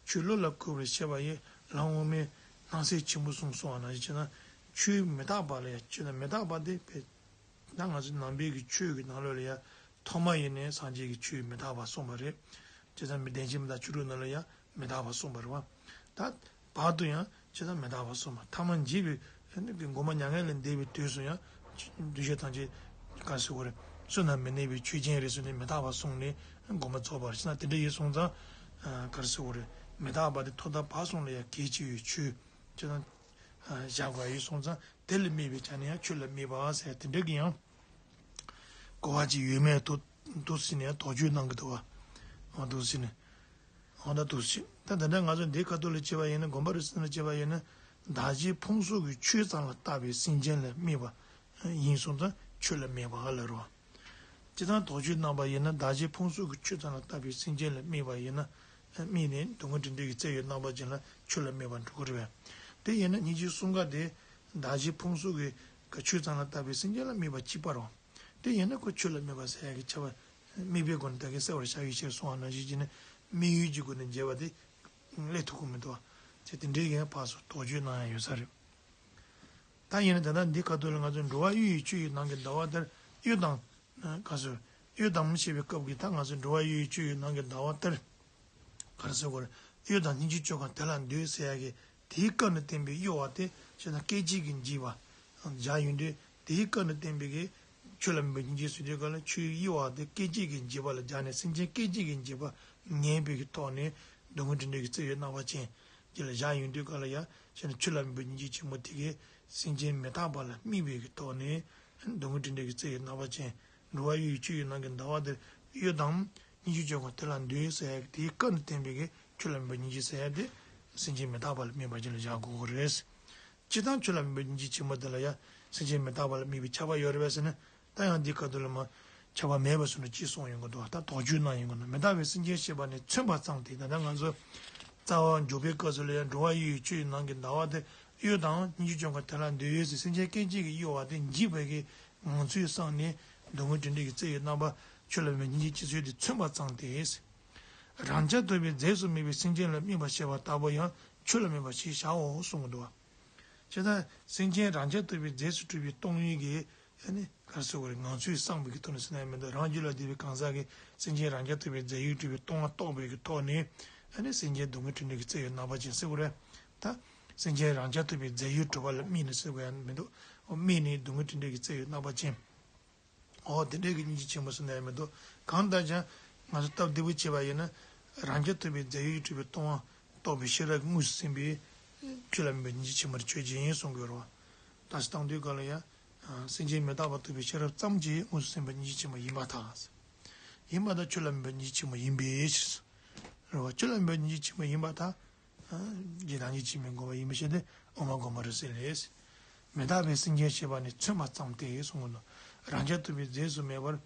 ཆོས་བློ་ལ་འཁོར་བར་བཤད་པ་ཡི་ལམ་དབུ་མའི་སྣང་གསལ་ཆེན་པོ་གསུངས་སོང་བ་ནང་བཞིན་བྱས་ན། ཆོས་མི་རྟག་པ་ལ་ཡང་ཆོས་དང་མི་རྟག་པ་དེ་བས། ད་ང་ཚོ་ནང་པའི་གི་ཆོས་ཀྱི་ནང་ལོགས་ལ་ཡང་ཐོག་མ་ཡིན་ནས་སངས་རྒྱས་ཀྱི་ཆོས་མི་རྟག་པ་གསུངས་པ་རེད། བྱས་ཙང་མི་བདེན་བཞི་མི་རྟག་བཅུ་དྲུག་ནང་ལ་ཡང་མི་རྟག་པ་གསུངས་པ་རེད་བ། ད་བར་དུ་ཡང་བྱས་ཙང་མི་རྟག་པ་གསུངས་པ། ཐ་མ་འཇིག་པའི་སྒོམ་པ་མྱ་ངན་ལས་འདས་པའི་དུས་སུ་ཡང་འདུས་བྱས་ཐམས་ཅད་ག་རེ་ཟེར་དགོས་རེད། བསོད་ནམས་མི་གནས་པའི་ཆོས་ཅན་རེད་ཟེར་ནས་མི་རྟག་པ་གསུངས་ནས་སྒོམ་པ་རྫོགས་པ་རེད། བྱས་ན་དེ་འདྲ་ཡིན་སོང་ཙང་ག་རེ་ཟེར་དགོས་རེད། མི་རྟག་པ་དེ་ཐོག་མཐའ་བར་གསུམ་ལ་ཡང་གལ་ཆེ་བའི་ཆོས། བྱས་ཙང་། བཞག་དགོས་ཡིན་སོང་ཙང་དེ་ལ་དམིགས་པའི་ཆ་ནས་ཡང་ཆོས་ལ་དམིགས་པ་ཟེར་དེ་འདྲ་གི་ཡང་གོ་བ་ཅིག་ཡོད་མེད་དུ་དུ་ཟིན་ནས་དོགས་གཅོད་གནང་གི་འདུག་བ། འོ་དུ་ཟིན་ནས། འོ་ད་དུ་ཟིན། ད་ད་ལྟ་ང་ཚོ་འདི་ཁ་ཐུག་ལ་བྱས་པ་ཡིན་ན། དགོན་པ་རུ་ཟིན་ལ་བྱས་པ་ཡིན་ན། བདག་གཞན་ཕུང་སོགས་ཀྱི་ཆོས་ཙམ་ལ་བཏགས་པའི་སེམས་ཅན་ལ་དམིགས་པ་ཡིན་སོང་ཙང་ཆོས་ལ་དམིགས་པ་ལ་རོ། སྤྱིར་བཏང་དོགས་གཅོད་གནང་པ་ཡིན་ན། བདག་གཞན་ཕུང་སོགས་ཀྱི་ཆོས་ཙམ་ལ་བཏགས་པའི་སེམས་ཅན་ལ་དམིགས་པ་ཡིན་ན། དམིགས་ནས་སྡུག་བསྔལ་འབྲིང་འདོད་ཀྱི་རྩལ་ཡོད་རྣམ་པ་ཅན་ལ་ཆོས་ལ་དམིགས་པ་འགྲོ་གི་རེད་པས། དེ་ཡིན་ན་སྙིང་རྗེ་གསུམ་ཀ་དེ་བདག་གཞན་ཕུང་སོགས་ཀྱི་ཆོས་ཙམ་ལ་བཏགས་པའི་སེམས་ཅན་ལ་དམིགས་པ་གཅིག་པ་རེད། དེ་ཡིན་ན་ཁོ་ཆོས་ལ་དམིགས་པ་ཟེར་ཡག་གི་ཁྱབ་པ་དམིགས་པའི་སྒོ་ནས་ད་གིན་གསལ་བར་བྱ་བའི་ཕྱིར་གསུངས་པ་ནང་བཞིན་བྱས་ནས་དམིགས་ཡུལ་གྱི་སྒོ་ནས་འབྱེད་པ་དེ་སླེབས་ཐུབ་ཀྱི་མི་འདུག་བ། དེ་དེ་འདྲའི་ཡང་ཕར་ཚུར་དོགས་གཅོད་གནང་ཡ་ཡོད་ས་རེད། ད་ཡིན་ན་ད་ལྟ་འདི་ཁ་ཐུག་ལ་ང་ཚོས་འགྲོ་བ་གཡུ་ཡི་ཆུ་ཡི་ནང་གི་ཟླ་བ་ལྟར། གཡུ་དང་། ག་ཚོད། གཡུ་དང་ཞེས་པའི་སྐབས་ཀྱི་ད་ང་ཚོས་འགྲོ་བ་གཡུ་ཡི་ཆུ་ཡི་ནང་གི་ཟླ་བ་ལྟར། ག་རེ་ཟེར་དགོས་རེད། གཡུ་དང་སྙིང་རྗེ་ཆོས་གང་དེ་ལ་འདུད་ཟེར་ཡ་གི་དེའི་སྐབས་ནས་བསྟན་པའི་གཡུ་བ་དེ་བྱས་ན་སྐད་ཅིག་གིས་འཇིག་པ། སྦྱར་ཡོང་དུས་དེའི་སྐབས་ནས་བསྟན་པའི་གི་ཆོས་ལ་དམིགས་པའི་སྙིང་རྗེ་ཟེར་དུས་སྐབས་ལ་ཆུའི་གཡུ་བ་དེ་སྐད་ཅིག་གིས་འཇིག་པ་ལ་སྦྱར་ནས་སེམས་ཅན་སྐད་ཅིག་གིས་འཇིག་པ་ངེས་པའི་གི་ཐོག་ནས་སྡུག་བསྔལ་འབྲིང་འདོད་ཀྱི་རྩལ་ཡོད་རྣམ་པ་ཅན། དེ་ལ་བཞག་ཡོང་དུས་སྐབས་ལ་ཡང་བྱས་ན་ཆོས་ལ་དམིགས་པའི་སྙིང་རྗེ་ཆེན་པོ་དེ་གས་སེམས་ཅན་མི་རྟག་པ་ལ་དམིགས་པའི་གི་ཐོག་ནས་སྡུག་བསྔལ་འབྲིང་འདོད་ཀྱི་རྩལ་ཡོད་རྣམ་པ་ཅན། འགྲོ་བ་གཡུ་ཡི་ཆུ་ཡི་ནང་གི་ཟླ་བ་དེར་གཡུ་དང་སྙིང་རྗེ་ཆོས་གང་དེ་ལ་འདུད་ཟེར་ཡག་དེའི་སྐབས་ནས་བསྟན་པའི་གི་ཆོས་ལ་དམིགས་པའི་སྙིང་རྗེ་ཟེར་ཡག་དེ་སེམས་ཅན་མི་རྟག་པ་ལ་དམིགས་པ་ཅན་ལ་བཞག་དགོས་ཀྱི་རེད། སྤྱིར་བཏང་ཆོས་ལ་དམིགས་པའི་སྙིང་རྗེ་ཆེན་པོ་དེ་ལ་ཡང་སེམས་ཅན་མི་རྟག་པ་ལ་དམིགས་པའི་ཁྱབ་པ་ཡོད་རེད་པས་ཟེར་ན། ད་ཡང་འདི་ཁ་ཐུག་ལ་མ་ཁྱབ་པ་མེད་པ་བཟོ་འདྲ་ཅིག་གསུངས་ཡོང་གི་འདུག་ད་དོགས་གཅོད་གནང་ཡོང་གི་འདུག་མི་རྟག་པའི་སེམས་ཅན་ཞེས་པ་ནི་མཚོན་པ་ཙམ་སྟེ། ད་ལྟ་ང་ཚོ་ རྩ་བ་འཇོག་པའི་སྐབས་སུ་ལ་ཡང་། འགྲོ་བ་ཡོད་ཡུལ་ཆོས་ཡི་ནང་གི་ཟླ་བ་དེ། གཡོ་དང་སྙིང་རྗེ་ཅན་གྱི་དོན་ལ་འདོད་ཡོད་ཟེར། སེམས་ཅན་སྐད་ཅིག་གིས་གཡོ་བ་དེ་འཇིགས་པའི་གི་ངང་ཚུལ་བསམས་ནས། སྡུག་བསྔལ་དྲན་འདྲེན་གྱི་རྩལ་ཡི་རྣམ་པ་ཆོས་ལ་དམིགས་པའི་སྙིང་རྗེ་ཅན་ཚུལ་དེ་མཚོན་པ་ཙམ་སྟེ། རང་རྐྱ་ཐུབ་པའི་རྫས་སུ་དམིགས་པའི་སེམས་ཅན་ལ་དམིགས་པར་བྱེད་པ་ལྟ་བུ་ཡང་ཆོས་ལ་དམིགས་པ་ཞེས་བྱའོ་གསུང་གི་འདུག་བ། བྱས་ཙང་སེམས་ཅན་རང་རྐྱ་ཐུབ་པའི་རྫས་སུ་གྲུབ་པའི་སྟོང་ཉིད་ཀྱི། ཨ་ནི་ག་རེ་ཟེར་དགོས་རེད། ངང་ཚུལ་བསམ་པའི་གི་ཐོག་ནས་ཟེར་ན་ཡང་མི་འདུག་རང་རྒྱུད་ལ་ལྡན་པའི་གང་ཟག་གིས་སེམས་ཅན་རང་རྐྱ་ཐུབ་པའི་རྫས་ཡོད་གྲུབ་པའི་སྟོང་པ་རྟོགས་པའི་གི་ཐོག་ནས། ཨ་ནི་སེམས་ཅན་སྡུག་བསྔལ་དྲན་འདྲེན་གྱི་རྩལ་ཡི་རྣམ་པ་ཅན་ཟེར་དགོས་རེད། ད་སེམས་ཅན་རང་རྐྱ་ཐུབ་པའི་རྫས་ཡོད་གྲུབ་པ་ལ་དམིགས་ནས་ཟེར་དགོས་ཡང་མི་འདུག་འོ་དམིགས་ནས་སྡུག་བསྔལ་དྲན་འདྲེན་གྱི་རྩལ་ཡི་རྣམ་པ་ཅན། འོ་དེ་འདྲའི་གི་སྙིང་རྗེ་ཆེན་པོ་ཟེར་ན་ཡང་མི་འདུག་གང་ལྟར་ཀྱང་ང་ཚོ་སྟབས་བདེ་པོ་བྱས་པ་ཡིན་ན། རང་རྐྱ་ཐུབ་པའི་རྫས་ཡོད་གྲུབ་པའི་སྟོང་པ་རྟོགས་པའི་ཤེས་རབ་ཀྱིས་དངོས་སུ་ཟིན་པའི་ཆོས་ལ་དམིགས་པའི་སྙིང་རྗེ་ཆེན་པོ་དེ་ཆོས་ཅན་ཡིན་གསུང་གི་ཡོད་རེད་བ། ད་ཅི་སྟངས་དུས་ག་ལ་ཡང་། སེམས་ཅན་མི་རྟག་པ་རྟོགས་པའི་ཤེས་རབ་ཙམ་གྱིས་དངོས་སུ་ཟིན་པའི་སྙིང་རྗེ་ཆེན་པོ་ཡིན་པར་ཐལ། ཡིན་པར་ཐལ། ཆོས་ལ་དམིགས་པའི་སྙིང་རྗེ་ཆེན་པོ་ཡིན་པའི་ཕྱིར། རེད་བ། ཆོས་ལ་དམིགས་པའི་སྙིང་རྗེ་ཆེན་པོ་ཡིན་པར་ཐལ། ཇི་ལྟར་སྙིང་རྗེ་ཆེན་པོའི་དགོངས་པ་ཡིན་པའི་ཕྱིར་ཏེ། དབུ་མ་དགོངས་པ་རེད་ཟེར་ལེ། མི་རྟག་པའི་སེམས་ཅན་ཞེས་པ་ནི་མཚོན་པ་ཙམ་སྟེ་གསུངས་ནོ། རང་རྐྱ་ཐུབ་པའི་རྫས་སུ་དམིགས་པར།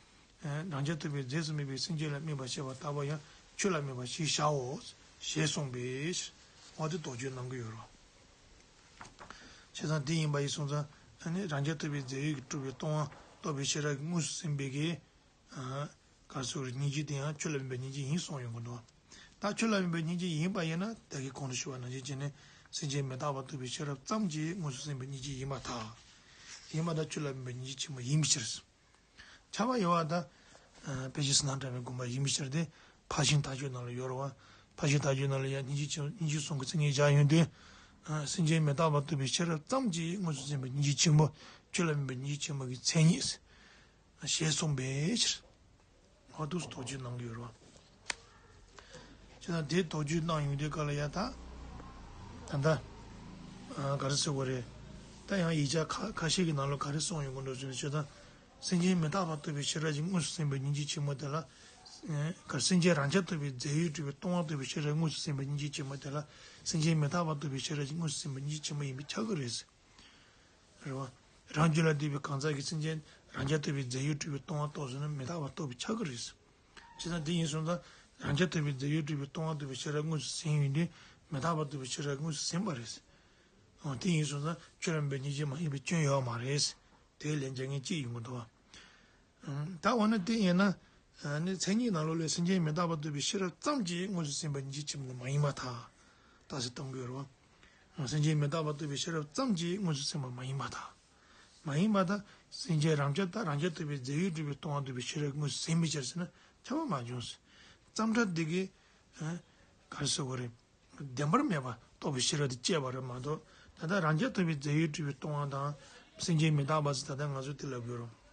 རང་རྐྱ་ཐུབ་པའི་རྫས་སུ་དམིགས་པའི་སེམས་ཅན་ལ་དམིགས་པར་བྱེད་པ་ལྟ་བུ་ཡང་ཆོས་ལ་དམིགས་པ་ཞེས་བྱའོ། ཞེས་གསུངས་པའི་ཕྱིར། འོ་དེ་དོགས་གཅོད་གནང་གི་ཡོད་རེད། བྱས་ཙང་དེ་ཡིན་པ་ཡིན་སོང་ཙང་། ཨ་ནི་རང་རྐྱ་ཐུབ་པའི་རྫས་ཡོད་ཀྱིས་གྲུབ་པའི་སྟོང་པ་རྟོགས་པའི་ཤེས་རབ་ཀྱིས་དངོས་སུ་ཟིན་པའི་གི། ག་རེ་ཟེར་དགོས་རེད། སྙིང་རྗེ་དེ་ཡང་ཆོས་ལ་དམིགས་པའི་སྙིང་རྗེ་ཡིན་གསུངས་ཡོང་གི་འདུག་ད་ཆོས་ལ་དམིགས་པའི་སྙིང་རྗེ་ཡིན་པ་ཡིན་ན། ད་གིན་གོང་དུ་ཞུས་པ་ནང་བཞིན་བྱས་ནས་སེམས་ཅན་མི་རྟག་པ་རྟོགས་པའི་ཤེས་རབ་ཙམ་གྱིས་དངོས་སུ་ཟིན་པའི་སྙིང་རྗེ་ཡིན་པར་ཐལ། ཡིན་པར་ཐལ། ཆོས་ལ་དམིགས་པའི་སྙིང་རྗེ་ཆེན་པོ་ཡིན་པའི་ཕྱིར། ཁྱབ་པ་ཡོད་པ་དང་། དཔེ་ཆའི་གཟིགས་སྣང་བཀྲ་བའི་དགོངས་པ་ཡིན་པའི་ཕྱིར་ཏེ། ཕར་ཕྱིན་ཐལ་འགྱུར་ནང་ལ་ཡོད་རེད་བ། ཕར་ཕྱིན་ཐལ་འགྱུར་ནང་ལ་ཡང་སྙིང་རྗེ་ཆེན། སྙིང་རྗེ་གསུམ་གྱི་མཚན་ཉིད་སྦྱར་ཡོང་དུས། སེམས་ཅན་མི་རྟག་པ་རྟོགས་པའི་ཤེས་རབ་ཙམ་གྱིས་དངོས་སུ་ཟིན་པའི་སྙིང་རྗེ་ཆེན་པོ། ཆོས་ལ་དམིགས་པའི་སྙིང་རྗེ་ཆེན་པོ་གི་མཚན་ཉིད། ཞེས་གསུངས་པའི་ཕྱིར། འོ་འདུག་སེ་དོགས་གཅོད་གནང་གི་ཡོད་རེད་བ། བྱས་ཙང་དེ་དོགས་གཅོད་གནང་ཡོང་དུས་སྐབས་ལ་ཡང་ད། ད་ལྟ། ག་རེ་ཟེར་དགོས་རེད། ད་ཡང་ཡིག་ཆ་ཁ་ཁ་ཤས་ཀྱི་ནང་ལ་ག་རེ་གསུངས་ཡོང་གི་འདུག་ཟེར་ན། བྱས་ཙང་། སེམས་ཅན་མི་རྟག་པ་རྟོགས་པའི་ཤེས་རབ་ཀྱིས་དངོས་སུ་ཟིན་པའི་སྙིང་རྗེ་ཆེན་མོ་དེ་ལ། ག་རེ། སེམས་ཅན་རང་རྐྱ་ཐུབ་པའི་རྫས་ཡོད་གྲུབ་པའི་སྟོང་པ་རྟོགས་པའི་ཤེས་རབ་ཀྱིས་དངོས་སུ་ཟིན་པའི་སྙིང་རྗེ་ཆེན་མོ་དེ་ལ། སེམས་ཅན་མི་རྟག་པ་རྟོགས་པའི་ཤེས་རབ་ཀྱིས་དངོས་སུ་ཟིན་པའི་སྙིང་རྗེ་ཆེན་མོ་ཡིན་པས་ཁྱབ་ཀྱི་རེད། རེད་བ། རང་རྒྱུད་ལ་ལྡན་པའི་གང་ཟག་གིས་སེམས་ཅན་རང་རྐྱ་ཐུབ་པའི་རྫས་ཡོད་གྲུབ་པའི་སྟོང་པ་རྟོགས་ཟིན་ན་མི་རྟག་པ་རྟོགས་པས་ཁྱབ་ཀྱི་རེད། བྱས་ཙང་དེ་ཡིན་སོང་ཙང་། རང་རྐྱ་ཐུབ་པའི་རྫས་ཡོད་གྲུབ་པའི་སྟོང་པ་རྟོགས་པའི་ཤེས་རབ་དངོས་སུ་ཟིན་ཡོང་དུས་མི་རྟག་པ་རྟོགས་པའི་ཤེས་རབ་དངོས་སུ་ཟིན་པ་རེད། འོ་དེ་ཡིན་སོང་ཙང་ཆོས་ལ་དམིགས་པའི་སྙིང་རྗེ་མ་ཡིན་པའི་སྐྱོན་ཡོད་མ་རེད། དེའི་ལན་རྒྱག་མཁན་གཅིག་ཡོང་གི་འདུག་བ། ད་འོ་ན་དེ་ཡིན་ན། ནི་མཚན་ཉིད་ནང་ལོགས་ལས་སེམས་ཅན་མི་རྟག་པ་རྟོགས་པའི་ཤེས་རབ་ཙམ་གྱིས་དངོས་སུ་ཟིན་པའི་སྙིང་རྗེ་ཆེན་པོ་མ་ཡིན་པར་ཐལ། རྟགས་གསལ་གཏོང་གི་ཡོད་རེད་བ། སེམས་ཅན་མི་རྟག་པ་རྟོགས་པའི་ཤེས་རབ་ཙམ་གྱིས་དངོས་སུ་ཟིན་པ་མ་ཡིན་པར་ཐལ། མ་ཡིན་པར་ཐལ། སེམས་ཅན་རང་རྐྱ་དང་རང་རྐྱ་ཐུབ་པའི་རྫས་ཡོད་གྲུབ་པའི་སྟོང་པ་རྟོགས་པའི་ཤེས་རབ་དངོས་སུ་ཟིན་པའི་ཕྱིར་ཟེར་ན་ཁྱབ་པ་མ་བྱུང་ཟེར། ཙམ་སྒྲ་འདི་གིས། ག་རེ་ཟེར་དགོས་རེད། བདེན་པར་མེད་པ་རྟོགས་པའི་ཤེས་རབ་དེ་སྐྱེས་པ་རེད་མ་གཏོགས། ད་ལྟ་རང་རྐྱ་ཐུབ་པའི་རྫས་ཡོད་གྲུབ་པའི་སྟོང་པ་དང་། སེམས་ཅན་མི་རྟག་པ་ཟེར་ད་ལྟ་ང་ཚོས་དེ་ལབ་དགོས་རེད།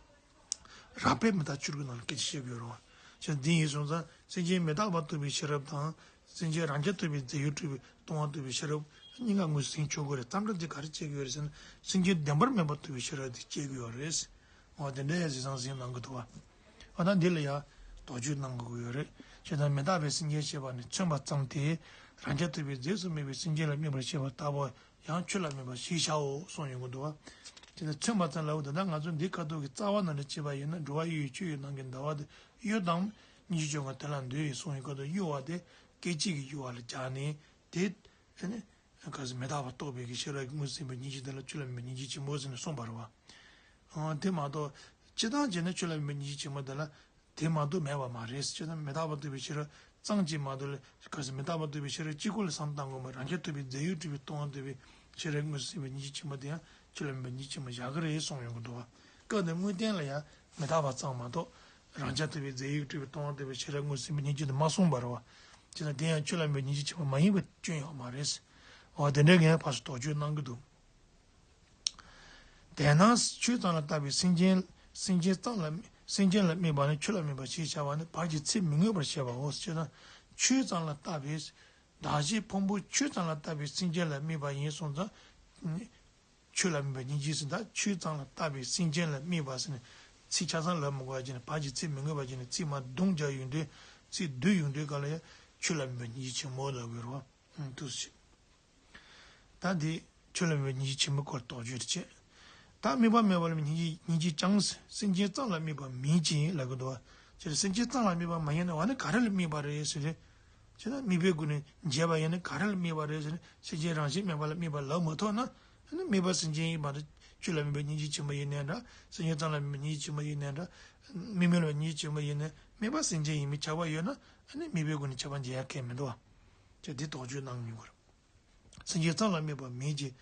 རགས་པས་མི་རྟག་བཅུ་དྲུག་ནང་ལ་སྐད་ཆ་བཤད་དགོས་རེད་བ། བྱས་ཙང་འདི་ཡིན་སོང་ཙང་སེམས་ཅན་མི་རྟག་པ་རྟོགས་པའི་ཤེས་རབ་དང་། སེམས་ཅན་རང་རྐྱ་ཐུབ་པའི་རྫས་ཡོད་གྲུབ་པའི་སྟོང་པ་རྟོགས་པའི་ཤེས་རབ་གཉིས་ཀ་དངོས་སུ་ཟིན་ཆོག་གི་རེད། ཙམ་སྒྲ་འདི་ག་རེ་བྱེད་དགོས་རེད་ཟེར་ན། སེམས་ཅན་བདེན་པར་མེད་པ་རྟོགས་པའི་ཤེས་རབ་དེ་སྐྱེ་གི་ཡོད་རེད། འོ་དེ་འདྲ་ཡང་གཟིགས་སྣང་གཟིགས་གནང་གི་འདུག་བ། འོ་ད་འདི་ལ་ཡང་དོགས་གཅོད་གནང་དགོས་ཀྱི་ཡོད་རེད། བྱས་ཙང་མི་རྟག་པའི་སེམས་ཅན་ཞེས་པ་ནི་མཚོན་པ་ཙམ་སྟེ། རང་རྐྱ་ཐུབ་པའི་རྫས་སུ་དམིགས་པའི་སེམས་ཅན་ལ་དམིགས་པར་བྱེད་པ་ལྟ་བུ་ཡང་ཆོས་ལ་དམིགས་པ་ཞེས་བྱའོ་གསུངས་ཡོང་གི་འདུག་བ། དེ་ནི་མཚོན་པ་ཙམ་ལབ་ད་ལྟ་ང་ཚོ་འདི་ཁ་ཐུག་གི་རྩ་བ་ནང་ནས་བྱས་པ་ཡིན་ན། འགྲོ་བ་ཡོད་ཡུལ་ཆོས་ཡི་ནང་གི་ཟླ་བ་དེ་གཡོ་དང་སྙིང་རྗེ་ཅན་གྱི་དོན་ལ་འདོད་ཡོད་གསུངས་ཡོང་སྐབས་སུ་གཡོ་བ་དེ་སྐད་ཅིག་གིས་གཡོ་བ་ལ་སྦྱར་ནས་དེ། ཨ་ནི། ག་ཟེར། མི་རྟག་པ་རྟོགས་པའི་གི་ཤེས་རབ་ཀྱིས་དངོས་སུ་ཟིན་པའི་སྙིང་རྗེ་དེ་ལ་ཆོས་ལ་དམིགས་པའི་སྙིང་རྗེ་ཆེན་པོ་ཟེར་ནས་གསུངས་པ་རེད་བ། ཨང་། དེ་མ་གཏོགས་སྤྱིར་བཏང་བྱས་ན་ཆོས་ལ་དམིགས་པའི་སྙིང་རྗེ་ཆེན་པོ་དེ་ལ་དེ་མ་གཏོགས་མེད་པ་མ་རེད། སྤྱིར་བཏང་མི་རྟག་པ་རྟོགས་པའི་ཤེས་རབ་ཙམ་གྱིས་མ་གཏོགས་ལ། ག་ཟེར། མི་རྟག་པ་རྟོགས་པའི་ཤེས་རབ་གཅིག་པོ་ལ་བསམ་བློ་བཏང་དགོས་མ། རང་རྐྱ་ཐུབ་པའི་རྫས་ཡོད་གྲུབ་པའི་སྟོང་པ་རྟོགས་པའི་ཤེས་རབ་དངོས་སུ་ཟིན་པའི་སྙིང་རྗེ་ཆེན་པོ་དེ་ཡང་ཆོས་ལ་དམིགས་པའི་སྙིང་རྗེ་ཆེན་པོ་བཞག་གི་རེད་གསུངས་ཡོང་གི་འདུག་བ། སྐབས་དེར་དངོས་བསྟན་ལ་ཡང་མི་རྟག་པ་ཙམ་མ་གཏོགས་རང་རྐྱ་ཐུབ་པའི་རྫས་ཡོད་གྲུབ་པའི་སྟོང་པ་རྟོགས་པའི་ཤེས་རབ་དངོས་སུ་ཟིན་པའི་སྙིང་རྗེ་དེ་མ་གསུངས་པ་རེད་བ། བྱས་ཙང་དེ་ཡང་ཆོས་ལ་དམིགས་པའི་སྙིང་རྗེ་ཆེན་པོ་མ་ཡིན་པའི་སྐྱོན་ཡོད་མ་རེད། འོ་དེ་འདྲའི་ངས་ཕར་ཚུར་དོགས་གཅོད་གནང་གི་འདུག་དེས་ན་ཆོས་ཙམ་ལ་བརྟགས་པའི་སེམས་ཅན། སེམས་ཅན་ཙམ་ལ། སེམས་ཅན་ལ་དམིགས་པ་ནི་ཆོས་ལ་དམིགས་པ་ཞེས་བྱ་བ་ནི་བར་གྱི་ཚིག་མི་མངོན་པར་བྱས་པའོ། ཅེ་ན། ཆོས་ཙམ་ལ་བརྟགས་པའི། བདག་གཞན་ཕུང་པོ་ཆོས་ཙམ་ལ་བརྟགས་པའི་སེམས་ཅན་ལ་དམིགས་པ་ཡིན་སོང་ཙང་། ཆོས་ལ་དམིགས་པའི་སྙིང་རྗེ་ཟེར། ད་ཆོས་ཙམ་ལ་བརྟགས་པའི་སེམས་ཅན་ལ་དམིགས་པ་ཟེར་ནས་ཚིག་ཆ་ཚང་ལབ་མི་དགོས་པ་བྱས་ནས། བར་གྱི་ཚིག་མི་མངོན་པ་བྱས་ནས་ཚིག་མ་བརྡུང་རྒྱག་ཡོང་དུས། ཚིག་བསྡུས་ཡོང་དུས་སྐབས་ལ་ཡང་ཆོས་ལ་དམིགས་པའི་སྙིང་རྗེ་ཆེན་མོ་ལབ་དགོས་རེད་བ། ཨང་། འདུག་སེ་བྱས། ད་འདི་ཆོས་ལ་དམིགས་པའི་སྙིང་རྗེ་ཆེན་པོའི་སྐོར་དོགས་གཅོད་དེ་བྱས། ད་དམིགས་པ་མེད་པ་ལ་སྙིང་རྗེ། སྙིང་རྗེ་ཀྱང་སེམས་ཅན་ཙམ་ལ་དམིགས་པ་མིན་ཅིང་ལབ་ཀྱི་འདུག་བ། ཅེ་ན། སེམས་ཅན་ཙམ་ལ་དམིགས་པ་མ་ཡིན་ན་འོ་ན་ག་རེ་ལ་དམིགས་པ་རེད་ཟེར་ཏེ། བྱས་ན་དམིགས་པའི་སྒོ་ནས་འབྱེད་པ་ཡིན་ན་ག་རེ་ལ་དམིགས་པ་རེད་ཟེར་ན། སེམས་ཅན་རང་བཞིན་མེད་པ་ལ་དམིགས་པ་ལབ་མ་ཐུབ་ན། ཨ་ནི་དམིགས་པ་སེམས་ཅན་ཡིན་པ་དང་། ཆོས་ལ་དམིགས་པའི་སྙིང་རྗེ་ཆེན་པོ་ཡིན་ནའི་འདྲ། སེམས་ཅན་ཙམ་ལ་དམིགས་པའི་སྙིང་རྗེ་ཆེན་པོ་ཡིན་ནའི་འདྲ། དམིགས་མེད་ལ་སྙིང་རྗེ་ཆེན་པོ་ཡིན་ནའི་དམིགས་པ་སེམས་ཅན་ཡིན་པའི་ཁྱབ་པ་ཡོད་ན། ཨ་ནི་དམིགས་པའི་སྒོ་ནས་ཁྱབ་པ་འབྱེད་ཡ་གལ་མི་འདུག་བ། ཅེས་འདི་དོགས་གཅོད་གནང་མྱོང་གི་རེད། སེམས་ཅན་ཙམ་ལ་དམིགས་པ་མེད་ཅིང་།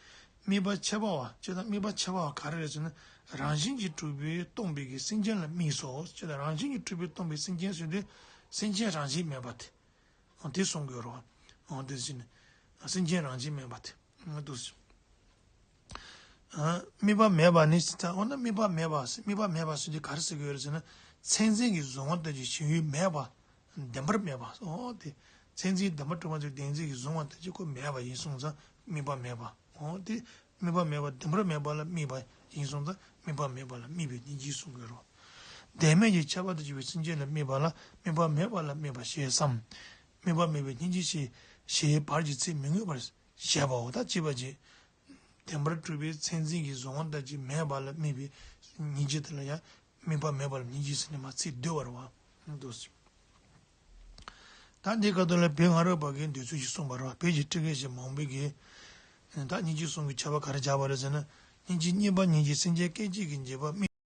དམིགས་པ་ཁྱད་པར་བ། ཅེས་དང་དམིགས་པ་ཁྱད་པར་བ་ག་རེ་རེད་ཟེར་ན། རང་བཞིན་གྱིས་གྲུབ་པས་སྟོང་པའི་གི་སེམས་ཅན་ལ་དམིགས་སོ། ཅེས་དང་རང་བཞིན་གྱིས་གྲུབ་པས་སྟོང་པའི་སེམས་ཅན་ཟེར་དུས། སེམས་ཅན་རང་བཞིན་མེད་པ་དེ། འོ་དེ་གསུང་གི་ཡོད་རེད་བ། འོ་དེ་ཟེར་ནས། སེམས་ཅན་རང་བཞིན་མེད་པ་དེ། འོ་དེ་ཟེར། ཨ། དམིགས་པ་མེད་པ་ནི་ཟེར་ཙང་། འོ་ན་དམིགས་པ་མེད་པ་ཟེར། དམིགས་པ་མེད་པ་ཟེར་དུས་ག་རེ་ཟེར་གྱི་ཡོད་རེད་ཟེར་ན། མཚན་འཛིན་གྱིས་བཟུང་བ་ལྟར་གྱི་ཞེན་ཡུལ་མེད་པ། བདེན་པར་མེད་པ། འོ་དེ། མཚན་འཛིན་བདེན་པར་གྲུབ་པ་ཚོའི་བདེན་འཛིན་གྱིས་བཟུང་བ་ལྟར་གྱི་ཁོ་མེད་པ་ཡིན་སོང་ཙང་དམིགས་པ་མེད་པ། འོ་དེ། དམིགས་པ་མེད་པ་བདེན་པར་མེད་པ་ལ་དམིགས་པ་ཡིན་སོང་ཙང་དམིགས་པ་མེད་པ་ལ་དམིགས་པའི་སྙིང་རྗེ་གསུང་གི་ཡོད་རེད། བདེན་མེད་ཀྱི་ཁྱད་པར་དུ་གྱུར་པའི་སེམས་ཅན་ལ་དམིགས་པ་ལ་དམིགས་པ་མེད་པ་ལ་དམིགས་པ་ཞེས་སམ། དམིགས་པ་མེད་པའི་སྙིང་རྗེ་ཞེས་ཞེས་བར་གྱི་ཚིག་མི་མངོན་པར་བཞེད་པའོ། ད་ཅེས་པ་ཅིག། བདེན་པར་གྲུབ་པའི་མཚན་འཛིན་གྱིས་བཟུང་བ་ལྟར་གྱི་མེད་པ་ལ་དམིགས་པའི་སྙིང་རྗེ་དེ་ལ་ཡང་དམིགས་པ་མེད་པ་ལ་སྙིང་རྗེ་ཟེར་ནས་མར་ཚིག་བསྡུས་པ་རེད་བ། འདུག་སེ། ད་འདིའི་སྐབས་དུ་ལ་བོད་སྔ་རབས་པ་གིས་འདོད་ཚུལ་ཞིག་གསུངས་པ་རེད་བ། བོད་ཀྱི་སྤྲུལ་སྐད་ཞིག་མང་པོས་ཀྱིས། ད་སྙིང་རྗེ་གསུམ་གྱི་ཁྱད་པར་ག་རེ་སྦྱར་བ་རེད་ཟེར་ན། སྙིང་རྗེ་གཉིས་པ་ཉིད་ཀྱིས་སེམས་ཅན་སྐད་ཅིག་གིས་འབྱེད་པ་དམིགས།